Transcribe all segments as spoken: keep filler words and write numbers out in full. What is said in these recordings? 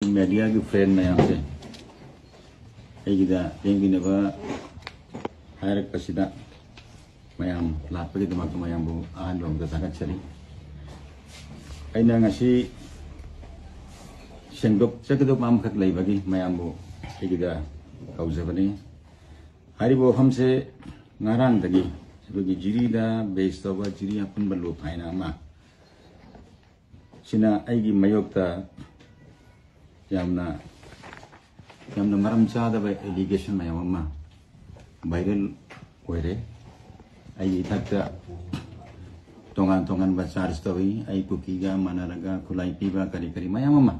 ꯃꯦꯗꯤꯌꯥꯒꯤ ꯐ꯭ꯔꯦꯟ ꯃꯌꯥꯝꯁꯦ, ꯑꯩꯒꯤꯗ ꯂꯦꯡꯕꯤꯅꯕ ꯍꯥꯏꯔꯛꯄꯁꯤꯗ ꯃꯌꯥꯝ ꯂꯥꯛꯄꯒꯤꯗꯃꯛꯇ ꯃꯌꯥꯝꯕꯨ ꯑꯍꯥꯟꯕ ꯑꯃꯗ ꯊꯥꯒꯠꯆꯔꯤ꯫ ꯑꯩꯅ ꯉꯁꯤ ꯁꯦꯡꯗꯣꯛꯆꯒꯗꯕ ꯑꯃꯈꯛ ꯂꯩꯕꯒꯤ ꯃꯌꯥꯝꯕꯨ ꯑꯩꯒꯤꯗ ꯀꯧꯖꯕꯅꯤ꯫ ꯍꯥꯏꯔꯤꯕ ꯋꯥꯐꯝꯁꯦ ꯉꯔꯥꯡꯗꯒꯤ ꯑꯩꯈꯣꯏꯒꯤ ꯖꯤꯔꯤꯗ ꯕꯦꯁ ꯇꯧꯕ ꯖꯤꯔꯤ ꯑꯄꯨꯟꯕ ꯂꯨꯞ ꯍꯥꯏꯅ ꯑꯃ ꯁꯤꯅ ꯑꯩꯒꯤ ꯃꯥꯌꯣꯛꯇ ꯌꯥꯝꯅ, ꯌꯥꯝꯅ ꯃꯔꯝ ꯆꯥꯗꯕ ꯑꯦꯂꯤꯒꯦꯁꯟ ꯃꯌꯥꯝ ꯑꯃ ꯚꯥꯏꯔꯦꯜ ꯑꯣꯏꯔꯦ꯫ ꯑꯩꯒꯤ ꯏꯊꯛꯇ ꯇꯣꯉꯥꯟ ꯇꯣꯉꯥꯟꯕ ꯆꯥꯔꯖ ꯇꯧꯏ꯫ ꯑꯩ ꯀꯨꯀꯤꯒ ꯃꯥꯟꯅꯔꯒ ꯈꯨꯠꯂꯥꯏ ꯄꯤꯕ ꯀꯔꯤ ꯀꯔꯤ ꯃꯌꯥꯝ ꯑꯃ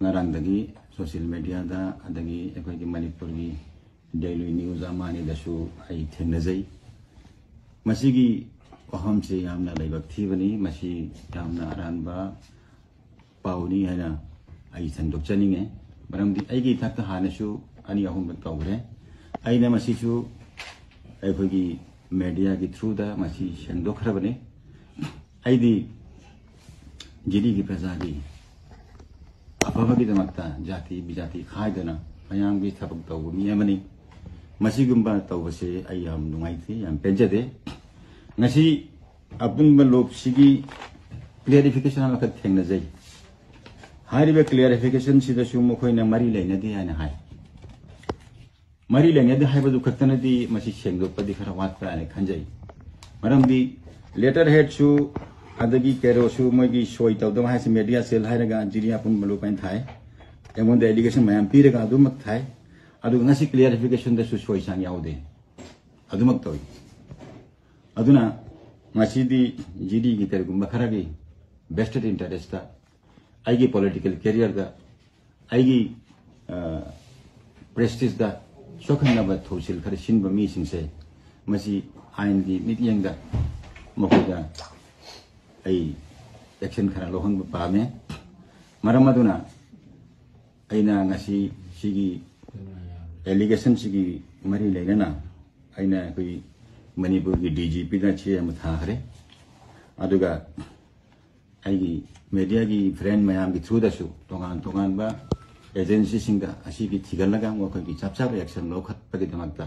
ꯉꯔꯥꯡꯗꯒꯤ ꯁꯣꯁꯤꯌꯦꯜ ꯃꯦꯗꯤꯌꯥꯗ, ꯑꯗꯒꯤ ꯑꯩꯈꯣꯏꯒꯤ ꯃꯅꯤꯄꯨꯔꯒꯤ ꯗꯦꯂꯤ ꯅ꯭ꯌꯨꯁ ꯑꯃ ꯑꯅꯤꯗꯁꯨ ꯑꯩ ꯊꯦꯡꯅꯖꯩ꯫ ꯃꯁꯤꯒꯤ ꯋꯥꯐꯝꯁꯤ ꯌꯥꯝꯅ ꯂꯥꯏꯕꯛ ꯊꯤꯕꯅꯤ꯫ ꯃꯁꯤ ꯌꯥꯝꯅ ꯑꯔꯥꯟꯕ ꯄꯥꯎꯅꯤ ꯍꯥꯏꯅ ꯑꯩ ꯁꯦꯡꯗꯣꯛꯆꯅꯤꯡꯉꯦ꯫ ꯃꯔꯝꯗꯤ ꯑꯩꯒꯤ ꯏꯊꯛꯇ ꯍꯥꯟꯅꯁꯨ ꯑꯅꯤ ꯑꯍꯨꯝꯂꯛ ꯇꯧꯈ꯭ꯔꯦ꯫ ꯑꯩꯅ ꯃꯁꯤꯁꯨ ꯑꯩꯈꯣꯏꯒꯤ ꯃꯦꯗꯤꯌꯥꯒꯤ ꯊ꯭ꯔꯨꯗ ꯃꯁꯤ ꯁꯦꯡꯗꯣꯛꯈ꯭ꯔꯕꯅꯤ꯫ ꯑꯩꯗꯤ ꯖꯤꯔꯤꯒꯤ ꯄ꯭ꯔꯖꯥꯒꯤ ꯑꯐꯕꯒꯤꯗꯃꯛꯇ ꯖꯥꯇꯤ ꯕꯤꯖꯥꯇꯤ ꯈꯥꯏꯗꯅ ꯃꯌꯥꯝꯒꯤ ꯊꯕꯛ ꯇꯧꯕ ꯃꯤ ꯑꯃꯅꯤ꯫ ꯃꯁꯤꯒꯨꯝꯕ ꯇꯧꯕꯁꯦ ꯑꯩ ꯌꯥꯝ ꯅꯨꯡꯉꯥꯏꯇꯦ, ꯌꯥꯝ ꯄꯦꯟꯖꯗꯦ꯫ ꯉꯁꯤ ꯑꯄꯨꯟꯕ ꯂꯨꯞꯁꯤꯒꯤ ꯀ꯭ꯂꯦꯔꯤꯐꯤꯀꯦꯁꯟ ꯑꯃꯈꯛ ꯊꯦꯡꯅꯖꯩ꯫ ꯍꯥꯏꯔꯤꯕ ꯀ꯭ꯂꯦꯔꯤꯐꯤꯀꯦꯁꯟꯁꯤꯗꯁꯨ ꯃꯈꯣꯏꯅ ꯃꯔꯤ ꯂꯩꯅꯗꯦ ꯍꯥꯏꯅ ꯍꯥꯏ꯫ ꯃꯔꯤ ꯂꯩꯅꯗꯦ ꯍꯥꯏꯕꯗꯨ ꯈꯛꯇꯅꯗꯤ ꯃꯁꯤ ꯁꯦꯡꯗꯣꯛꯄꯗꯤ ꯈꯔ ꯋꯥꯠꯄ꯭ꯔꯥ ꯍꯥꯏꯅ ꯈꯟꯖꯩ꯫ ꯃꯔꯝꯗꯤ ꯂꯦꯇꯔ ꯍꯦꯗꯁꯨ ꯑꯗꯒꯤ ꯀꯦꯔꯣꯁꯨ ꯃꯣꯏꯒꯤ ꯁꯣꯏ ꯇꯧꯗꯕ ꯍꯥꯏꯁꯦ ꯃꯦꯗꯤꯌꯥ ꯁꯦꯜ ꯍꯥꯏꯔꯒ ꯖꯤꯔꯤ ꯑꯄꯨꯟꯕ ꯂꯨꯞ ꯍꯥꯏꯅ ꯊꯥꯏ꯫ ꯑꯩꯉꯣꯟꯗ ꯑꯦꯂꯤꯒꯦꯁꯟ ꯃꯌꯥꯝ ꯄꯤꯔꯒ ꯑꯗꯨꯃꯛ ꯊꯥꯏ꯫ ꯑꯗꯨꯒ ꯉꯁꯤ ꯀ꯭ꯂꯦꯔꯤꯐꯤꯀꯦꯁꯟꯗꯁꯨ ꯁꯣꯏ ꯆꯥꯡ ꯌꯥꯎꯗꯦ꯫ ꯑꯗꯨꯃꯛ ꯇꯧꯏ꯫ ꯑꯗꯨꯅ ꯉꯁꯤꯗꯤ ꯖꯤꯔꯤꯒꯤ ꯀꯔꯤꯒꯨꯝꯕ ꯈꯔꯒꯤ ꯚꯦꯁꯇꯦꯠ ꯏꯟꯇꯔꯦꯁꯇ ꯑꯩꯒꯤ ꯄꯣꯂꯤꯇꯤꯀꯦꯜ ꯀꯦꯔꯤꯌꯔꯗ ꯑꯩꯒꯤ, ꯑ, ꯄ꯭ꯔꯦꯁꯇꯤꯖꯇ ꯁꯣꯛꯍꯟꯅꯕ ꯊꯧꯁꯤꯜ ꯈꯔ ꯁꯤꯟꯕ ꯃꯤꯁꯤꯡꯁꯦ ꯃꯁꯤ ꯑꯥꯏꯟꯒꯤ ꯃꯤꯠꯌꯦꯡꯗ ꯃꯈꯣꯏꯗ ꯑꯩ ꯑꯦꯛꯁꯟ ꯈꯔ ꯂꯧꯍꯟꯕ ꯄꯥꯝꯃꯦ꯫ ꯃꯔꯝ ꯑꯗꯨꯅ ꯑꯩꯅ ꯉꯁꯤ ꯁꯤꯒꯤ ꯑꯦꯂꯤꯒꯦꯁꯟꯁꯤꯒꯤ ꯃꯔꯤ ꯂꯩꯅꯅ ꯑꯩꯅ ꯑꯩꯈꯣꯏ ꯃꯅꯤꯄꯨꯔꯒꯤ ꯗꯤ ꯖꯤ ꯄꯤꯗ ꯆꯦ ꯑꯃ ꯊꯥꯈ꯭ꯔꯦ꯫ ꯑꯗꯨꯒ ꯑꯩꯒꯤ ꯃꯦꯗꯤꯌꯥꯒꯤ ꯐ꯭ꯔꯦꯟ ꯃꯌꯥꯝꯒꯤ ꯊ꯭ꯔꯨꯗꯁꯨ ꯇꯣꯉꯥꯟ ꯇꯣꯉꯥꯟꯕ ꯑꯦꯖꯦꯟꯁꯤꯁꯤꯡꯗ ꯑꯁꯤꯒꯤ ꯊꯤꯒꯠꯂꯒ ꯃꯈꯣꯏꯒꯤ ꯆꯞ ꯆꯥꯕ ꯑꯦꯛꯁꯟ ꯂꯧꯈꯠꯄꯒꯤꯗꯃꯛꯇ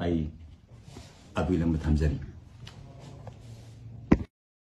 ꯑꯩ ꯑꯄꯤꯜ ꯑꯃ ꯊꯝꯖꯔꯤ꯫